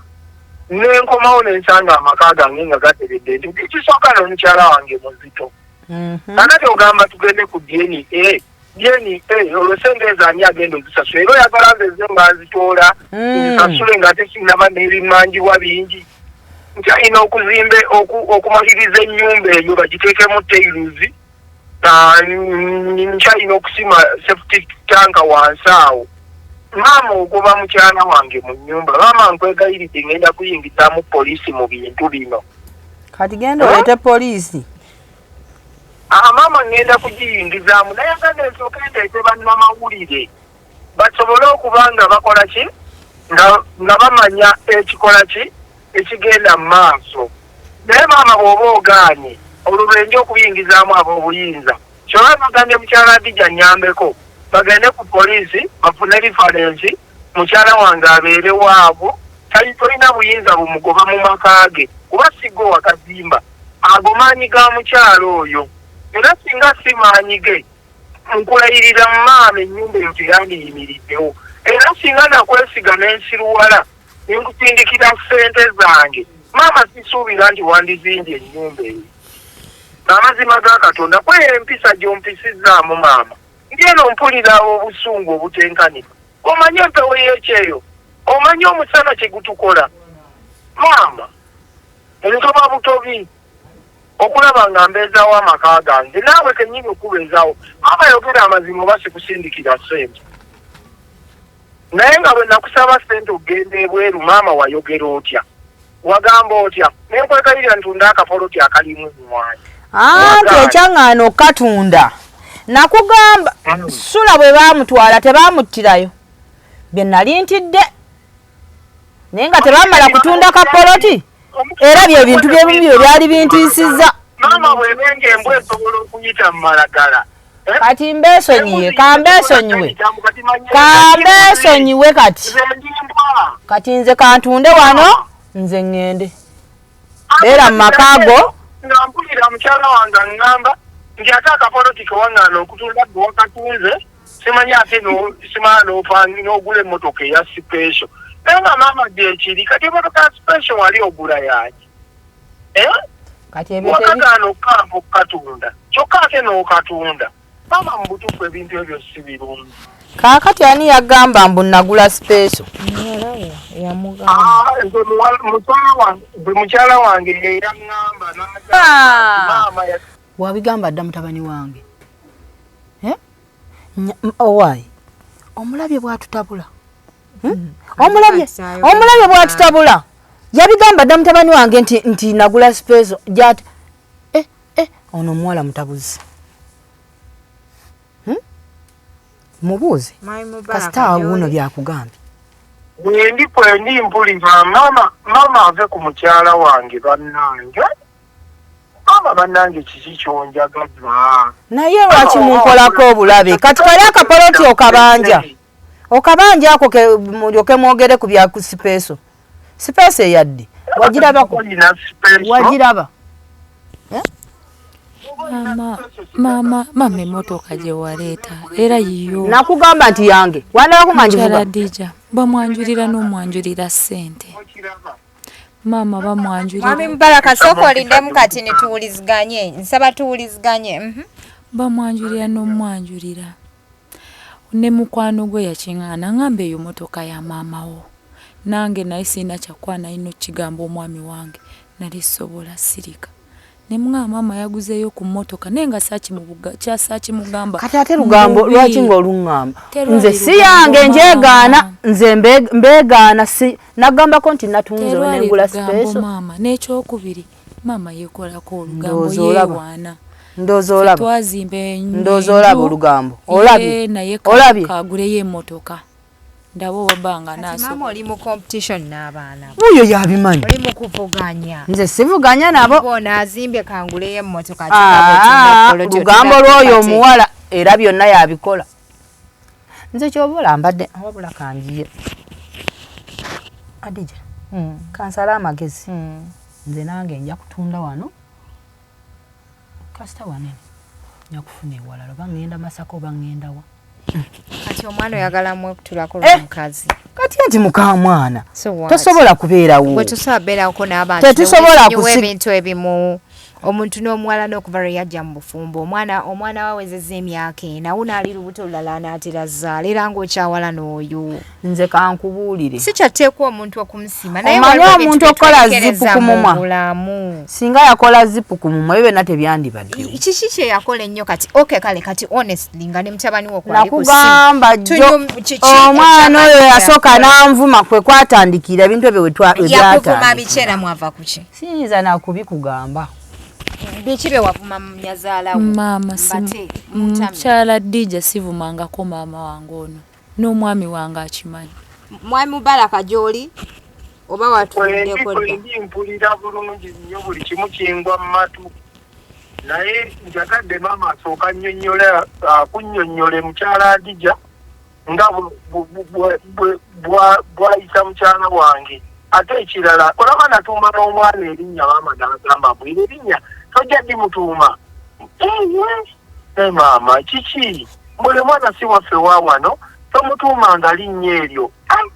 Nenkomawo nensanga amaka gange nga gateredde, nti ekisooka n'omukyala wange muzito. Kakati ogamba tugende ku DNA, DNA, olwo sente ezo ani agenda ozisasula? Era oyagala nze ze nga nzitoola nzisasule ng'ate sinaba n'ebimanjibwa bingi? Nkyalina okuzimba, okumaliriza ennyumba eyo bagiteekemu tiles. Nkyalina okusima septic tank wansi awo. Maama, ogoba mukyala wange mu nnyumba. Maama, nkwegayiridde, ngenda kuyingizaamu poliisi mu bintu bino. Kati genda oleete poliisi. Ah, maama, ngenda kugiyingizaamu, naye nga nsooka nteete bannamawulire basobole okuba nga bakola ki, nga bamanya ekikola ki ekigenda mu maaso. Naye maama, bw'oba ogaanye, olwo lwenja okuyingizaamu ab'obuyinza. Kyoba bagambye mukyala Adija nyambeko bagende ku poliisi bafune reference, mukyala wange abeere waabo. Tolina buyinza bumugoba mu maka ge, kuba sigwe wakazimba. Ago maanyi ga mukyala oyo, era singa si maanyi ge, nkulayirira maama, ennyumba eyo teyandiyimiriddewo. Era singa nakwesiga n'ensiruwala nenkusindikira ssente zange, maama, sisuubira nti wandizimbye ennyumba eyo. Amazima ga Katonda, kweyo empisa gy'ompisizaamu, maama, ndi eno mpulira obusungu obutenkanika. Omanye empewo y'ekyeyo, omanye omusana kye gutukola, maama? Ntoba butobi okulaba nga mbeezaawo amaka gange, naawe kennyini okubeezaawo. Maama, yogera amazima, oba sikusindikira ssente? Naye nga bwe nakusaba ssente okugenda ebweru, maama, wayogera otya? Wagamba otya? Nenkwegayirira ntunda akapoloti akalimu emmwanyi. Anti ekyaŋŋaana okukatunda, nakugamba, Sula bwe baamutwala tebamuttirayo, bye nali ntidde, naye nga tebamala kutunda kapoloti, era byebintu byebimu bye byali bintiisizza. Maama, bwebenga embwa esobola okuyita mu malagala, eh? Kati mbeesonyiye, kambeesonyiwe, kambeesonyiwe kati. Nze ndi mbwa. Kati nze kantunde wano, nze ŋŋende, beera mu maka go. Nga mpulira mukyala wange aŋŋamba nti ate akapoloti kewaŋŋaana okutunda gwe wakatunze, simanyi ate simala n'ogula emmotoka eya special. Naye nga maama, gyekiri kati emmotoka ya special wali ogula yaki, eh? Kati ebyo Wakagaana okukampa okukatunda, kyokka ate n'okatunda. Maama, mu butuufu ebintu ebyo si birungi. Kaakati ani yagamba mbu nagula special? Muwalawo yamugamba. Ah, nze nze mukyala wange yeyaŋŋamba n'agamba Ah. nti maama Wabigamba dda mutabani wange. Eh? Owaayi, omulabye bwatutabula? Hmm? Omulabye, omulabye bwatutabula? Yabigamba dda mutabani wange nti nagula special gyati. Eh, eh, ono omuwala mutabuzi. Hmm? Mubuuze. Mwami Mubaraka, Kasita wuno gy'oli? byakugambye. Bwendi kwendi mpulira maama, maama ave ku mukyala wange. Bannange, maama, bannange, kiki kyonjagaza? Naye lwaki munkolako obulabe? Kati kali akapoloti okabanja, okabanja ako mulyoke mwogere ku bya special. Special eyadde wagirabako? Olina special? Wagiraba? Olina Maama, maama, emmotoka gye waleeta era yiyo. Nakugamba nti yange, wandabako nga ngivuga? Mukyala Dija, bamwanjulira n'omwanjulira ssente. Maama, bamwanjulira. Mwami Mubaraka, sooka olindemu kati nituwuliziganye, nsaba tuwuliziganye. Bamwanjulira n'omwanjulira ne mukwano gwe yakiŋŋaana, ŋŋamba eyo motoka ya maama wo. Nange naye sirina kyakwana, nalina okukigamba omwami wange, nali sobola sirika. Ne muŋŋamba maama yaguzeeyo ku mmotoka, naye nga saakimugamba. Kati ate lugambo Mubi. lwaki ng'oluŋŋamba? Terwali Nze si lugambo, yange, maama. njegaana, nze mbeegaana, si nagambako nti natunze Terwali nengula lugambo special. maama. N'ekyokubiri, maama yeekolako olugambo. Ndowooza olaba. Yeewaana. Ndowooza olaba. Twazimba Ndowooza olaba enju, olugambo. ye Olabye? naye Olabye? kaguleyo emmotoka, ndaba oba nga Kati maama, naasobola. oli mu competition n'abaana bo. Wuuyo yabimanyi. Oli mu kuvuganya. Nze sivuganya nabo. Bona azimbye, kanguleyo emmotoka. Ah, lugambo lw'oyo omuwala, era byonna yabikola. Nze kyobola mbadde wabula kanjiye. Adija, kansale amagezi, nze nange nja kutunda wano, kasita wanene, nja kufuna ewalala, oba ŋŋenda Masaka oba ŋŋenda wa. Kati omwana oyagala mwekutulako Eh. lwomukazi? Kati nti mukamwana So what? tosobola kubeerawo. Gwe tosobola beerako n'abantu. Tetusobola Neweesonyiwa ebintu ebimu. Omuntu n'omuwala n'okuva lwe yajja mu bufumbo, omwana wawezezza emyaka 4, wuno ali lubuto olulala, anaatera zaala, era ng'okyawala n'oyo. Nze kankubuulire. Si kyatteekwa omuntu okumusiima, naye Omanyi waliwo ebintu omuntu okukola bye zipu twerekereza ku mu mumwa. bulamu. Singa yakola zipu ku mumwa, ebyo byonna tebyandibaddewo. Kiki kye yakola ennyo kati? Okay, kale kati honestly, nga ne mutabani wo kwali ku ssimu, Nakugamba jjo, kiki omwana oyo ekyamaanyi yasooka kye yakola? n'anvuma, kwe kwatandikira ebintu ebyo we Yakuvuma byatandikira. biki, era mwava ku ki? Siyinza nakubikugamba. Biki bye wavuma nyazaala wo? Maama, Mbate mutamye. mukyala Dija, sivumangako maama wange ono, n'omwami wange akimanyi. Mwami Mubaraka, gy'oli oba Kwendi. watuuddeko dda? Kwendi, mpulira bulungi nnyo, buli kimu kingwa mu matu, naye njagadde maama asooka nnyonnyole, akunnyonnyole mukyala Adija nga bw'ayisa mukyala wange. Ate ekirala, olaba natuuma n'omwana erinnya, maama n'agamba bwira erinnya tojja ddimutuuma. Eye, maama, kiki? Buli mwana si waffe wa wano, tomutuumanga linnya eryo. Ai,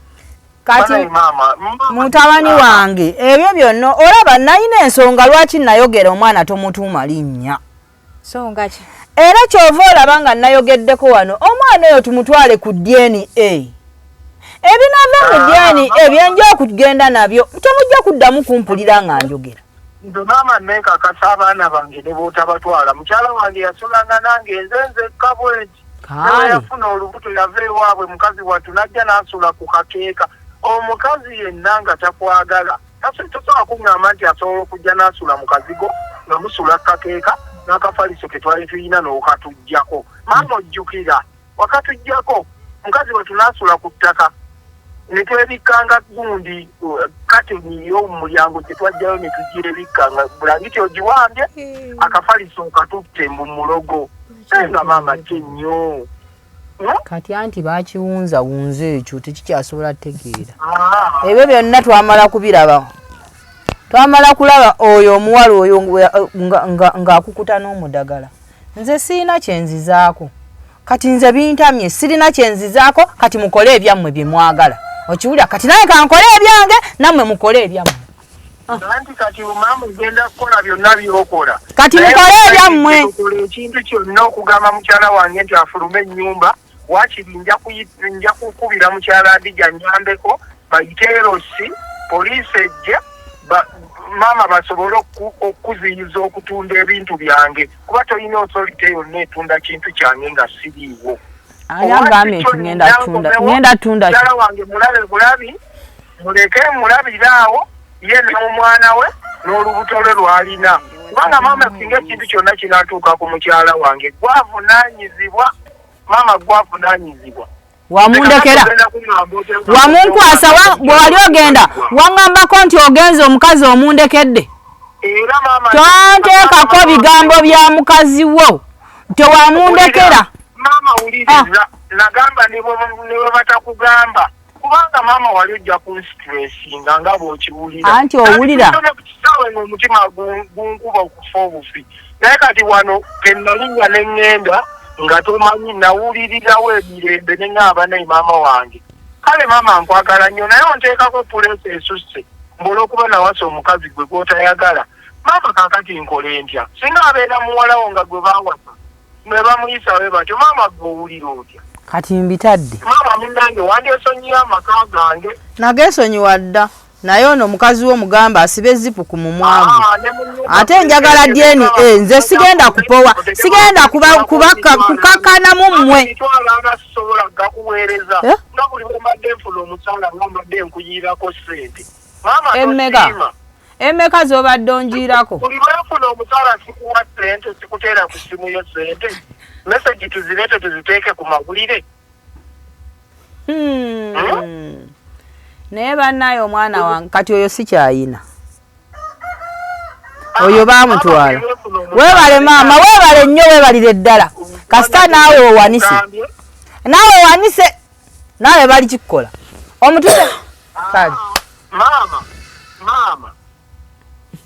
Kati banaye maama, maama, mutabani wange, ebyo byonna olaba nalina ensonga lwaki nayogera omwana tomutuuma linnya. So nga ki? Era kyova olaba nga nayogeddeko wano, omwana oyo tumutwale ku DNA. Ebinaava mu DNA byenja okugenda nabyo, temujja kuddamu kumpulira nga njogera. Nze maama nenkakasa abaana bange ne bw'otabatwala. Mukyala wange yasulanga nange nze nzekka bwenti. Kale. Yafuna olubuto, yava ewaabwe mukazi wattu n'ajja n'asula ku kakeeka. Omukazi yenna nga takwagala tosobola kuŋŋamba nti asobola okujja n'asula mu kazigo nga musula ku kakeeka n'akafaliso ke twali tulina n'okatuggyako. Maama, ojjukira wakatuggyako, mukazi wattu n'asula ku ttaka, ne twebikkanga gundi kateni y'omu mulyango gye twajjayo ne tugyebikkanga, bulangiti ogiwambye, akafaliso okatutte mu mulogo. Naye nga maama kye nnyo. Kati anti bakiwunzawunza, ekyo tekikyasobola kutegeera. Ah. Ebyo byonna twamala kubiraba, twamala kulaba oyo omuwala oyo ng'akukuta n'omudagala. Nze sirina kyenzizaako kati, nze bintamye, sirina kyenzizaako kati. Mukole ebyammwe bye mwagala, okiwulira? Kati naye kankole ebyange, nammwe mukole ebyammwe. Anti kati maama ogenda kukola byonna byokola. Kati Naye mukole ebyammwe. tukola ekintu kyonna okugamba mukyala wange nti afulume ennyumba, waakiri nja kukubira mukyala Adija nyambeko bayite erosi poliisi ejje, maama basobole okuziyiza okutunda ebintu byange, kuba tolina authority yonna etunda kintu kyange nga siriiwo. Ani agambye nti ngenda tunda? Ngenda tunda ki? Mukyala wange mulabe bulabi, muleke mulabire awo ye n'omwana we n'olubuto lwe lwalina, kubanga maama singa ekintu kyonna kinatuuka ku mukyala wange, gwavunaanyizibwa maama, gwavunaanyizibwa. Wamundekera, wamunkwasa, bwe wali ogenda waŋŋambako nti ogenze omukazi omundekedde. Era maama, Tonteekako bigambo bya mukazi wo, tewamundekera. Maama, wuliriza, nagamba ne bwe batakugamba, kubanga maama wali ojja kunstressinga nga bw'okiwulira. Anti owulira. Nandituuse ku kisaawe ng'omutima gunkuba okufa obufi. Naye kati wano kenalinnya ne ŋŋenda nga tomanyi, nawulirirawo emirembe ne ŋŋamba naye maama wange, kale maama nkwagala nnyo, naye onteekako puleesa esusse mbw'olwokuba nawasa omukazi gwe gw'otayagala. Maama kaakati nkole ntya? Singa abeera muwalawo nga gwe baawasa ne bamuyisa bwe batyo, maama gwe owulira otya? Kati mbitadde. Maama munnange, wandyesonyiye amaka gange? Nageesonyiwa dda, naye ono omukazi wo mugamba asibe zipu ku mumwa gwe. Ah, ne mu nnyumba Ate njagala DNA. Nze sigenda kupowa, sigenda kukakkanamu mmwe. Emitwalo ana sisobola gakuweereza. Eh? Nga buli bwe mbadde nfuna omusaala nga mbadde nkuyiirako ssente, maama. Emmeka? Tosiima. Emeka z'obadde onjiirako? Buli lwenfuna omusaala sikuwa ssente, sikuteera ku ssimu yo ssente? Message tuzireete tuziteeke ku mawulire. Naye bannaye, omwana wange kati oyo sikyayina, oyo baamutwala. Weebale maama, weebale nnyo, weebalire ddala. Kasita naawe owanise, naawe owanise, naawe bali kikukola omutuse kale. Maama, maama.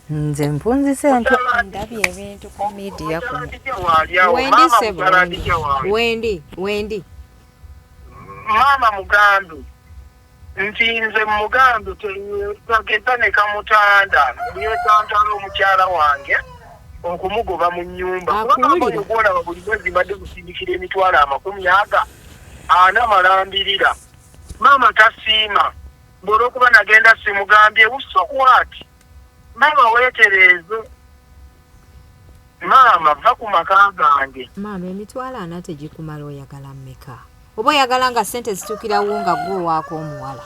Nze mpunzise ntwe. Ndabye ebintu ku media kuno. Mukyala waali awo. Wendi. Maama, Sebo. mukyala Hadija wange. Wendi, wendi. Maama mugambe nti nze mugambe tageza ne kamutanda yetantala omukyala wange okumugoba mu nnyumba, kubanga Akuwulira. oyo gwolaba buli mwezi mbadde kusindikira emitwalo 40 malambirira. Maama tasiima bwolwokuba nagenda simugambye. So what? Maama weetereeze, maama va ku maka gange. Maama, 40,000 tegikumala, oyagala mmeka? Oba oyagala nga ssente zituukirawo nga gwe owaako omuwala?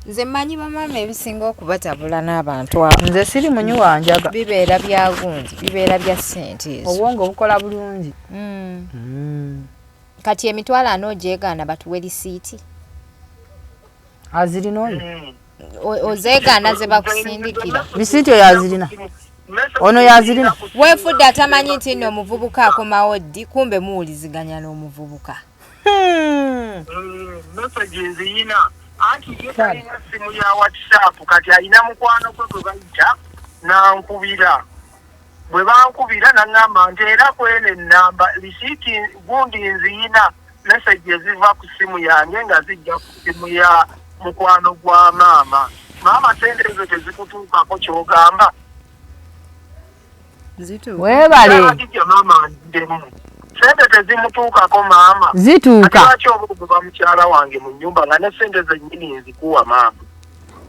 Nze mmanyi bamaama ebisinga okubatabula n'abantu abo. Nze siri munywi wa njaga. Bibeera bya gundi, bibeera bya ssente ezo. Obwongo bukola bulungi. Kati 40,000 ogyegaana, batuwe lisiiti. Azirina oyo. Ozeegaana ze bakusindikira. Lisiiti oyo azirina. Ono yazirina. Weefudde atamanyi nti nno omuvubuka akomawo ddi, kumbe muwuliziganya n'omuvubuka. Message nziyina, anti ye talina simu ya WhatsApp. Kati alina mukwano gwe gwe bayita nankubira. Bwe bankubira naŋŋamba nti era kweno ennamba lisiiti gundi nziyina, message eziva ku simu yange nga zijja ku simu ya mukwano gwa maama. Maama, sente ezo tezikutuukako kyogamba? Weebale. Hadija, maama nziddemu, sente tezimutuukako maama? Ate Zituuka. lwaki oba ogoba mukyala wange mu nnyumba nga ne sente zennyini nzikuwa, maama?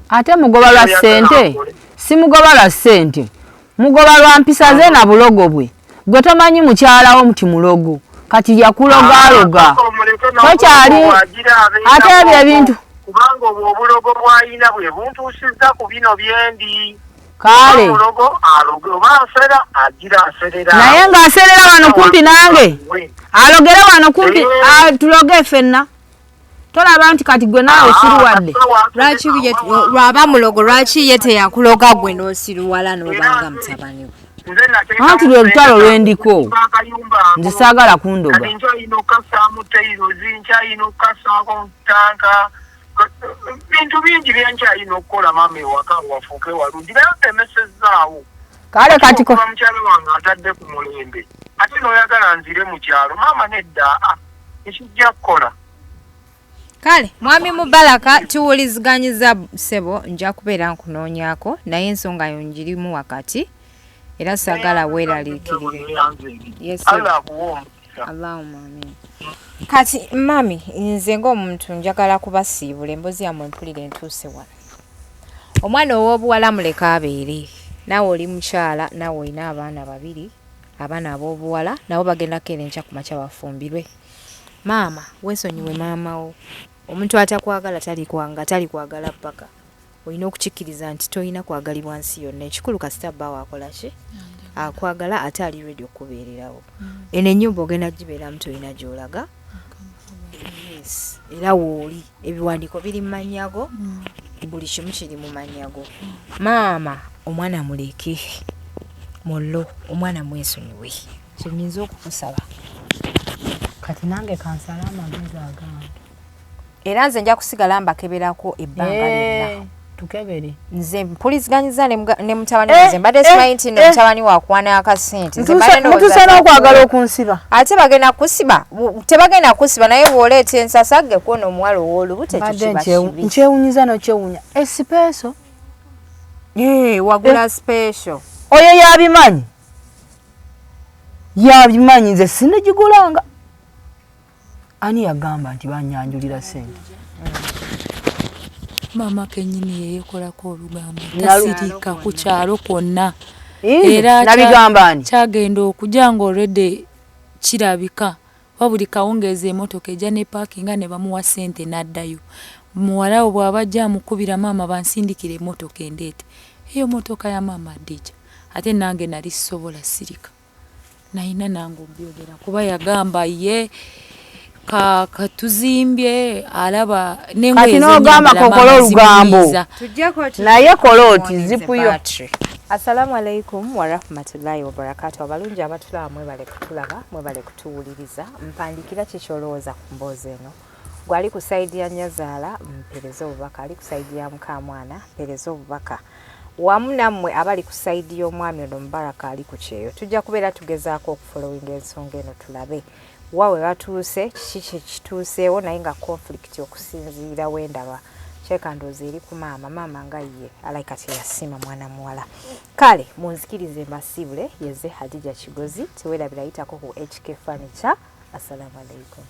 Ate mugoba lwa ssente? Simugoba lwa ssente, mugoba lwa mpisa ze na bulogo bwe. Gwe tomanyi mukyalawo muti mulogo, kati yakulogaaloga. Tokyali- ate ebyo ebintu. Kubanga obwo obulogo bw'alina bwe buntuusizza ku bino byendi. Kale. Omulogo aloge oba asera agira aserera. Naye ng'aserera wano kumpi nange, alogere wano kumpi. Eh. Tuloge ffenna. Tolaba nti kati gwe naawe siruwadde? Lwaki lwaba mulogo, lwaki ye teyakuloga gwe n'osiruwala n'obanga mutabani we? Anti lwe lutalo lwendiko. Nze saagala kundoga. Kati nkyalina okukassaamu tailozi, nkyalina okukassaako tanka, bintu bingi byenkyalina okukola maama ewaka wafuuke walungi, naye ntemesezaawo. Kale kati Okuba mukyala wange atadde ku mulembe, ate n'oyagala nzire mu kyalo, maama nedda, ekijja kukola. Kale mwami Mubaraka, tuwuliziganyiza ssebo, nja kubeera nkunoonyaako, naye ensonga yo ngirimu wakati era saagala weeraliikirire. Yes, sir. Allah akuwa omukisa. Allahumma amin. Kati mami, nze ng'omuntu njagala kubasiibula, emboozi yammwe mpulira entuuse wano. Omwana ow'obuwala muleke abeere. Naawe oli mukyala, naawe olina abaana babiri, abaana ab'obuwala nabo bagenda keera enkya ku makya bafumbirwe. Maama, weesonyiwe maama wo. Omuntu atakwagala talikwanga, talikwagala ppaka. Olina okukikkiriza nti tolina kwagalibwa nsi yonna. Ekikulu kasita bbaawo akola ki? Akwagala, ate ali ready okubeererawo. Eno ennyumba ogenda gibeeramu, tolina gy'olaga. Yes, era wooli ebiwandiiko biri mu mannya go, buli kimu kiri mu mannya go. Maama, omwana muleke mullo, omwana mwesonyiwe, kyenyinza okukusaba. Kati nange kansale amagezi agange. Era nze nja kusigala mbakeberako ebbanga Eh. lyonna. Tukebere. Nze mpuliziganyiza ne mutabani wange, mbadde simanyi nti no mutabani wakuwana akasente. Nze mbadde ndowooza Mutuuse n'okwagala okunsiba. Ate bagenda kusiba, tebagenda kusiba, naye bw'oleeta ensasagge kwona omuwala ow'olubuto, ekyo Mbadde kiba kibi. Nkyewunyiza nokyewunya esipeeso. Wagula special. Oyo yabimanyi, yabimanyi, nze sinagigulanga. Ani yagamba nti banyanjulira sente? Maama kenyini yeyekolako olugambo, Nalu- tasirika ku kyalo kwonna. Nze Era nabigamba ani? Kyagenda okujja nga already kirabika wa buli kawungeezi emotoka ejja ne paakinga ne bamuwa ssente n'addayo. Muwala we bw'aba ajja amukubira, maama bansindikira emmotoka endeete. Eyo motoka ya maama Adija. Ate nange nali sisobola sirika, nalina nange obyogera kuba yagamba ye katuzimbye alaba n'engoye Kati n'ogamba zennyambala kokola maama olugambo. zimunyiiza. Naye kola oti zipuyo. Assalamu alaikum warahmatullahi wabarakatu. Abalungi abatulaba, mwebale kutulaba, mwebale kutuwuliriza. Mpandikira ki kyolowooza ku mboozi eno. Gwali ku side ya nyazaala, mpereze obubaka. Ali ku side ya mukamwana, mpereze obubaka. Wamu nammwe abali ku side y'omwami ono Mubaraka ali ku kyeyo, tujja kubeera tugezaako okufollowinga ensonga eno, tulabe wa we batuuse, kiki kyekituuseewo. Naye nga conflict okusinziira wendaba kyekandoozi eri ku maama. Maama nga ye alayika teyasiima mwana muwala. Kale munzikirize mbasiibule. Yeze Hadija Kigozi. Teweerabira, yitako ku HK Furniture. Assalamu alaikum.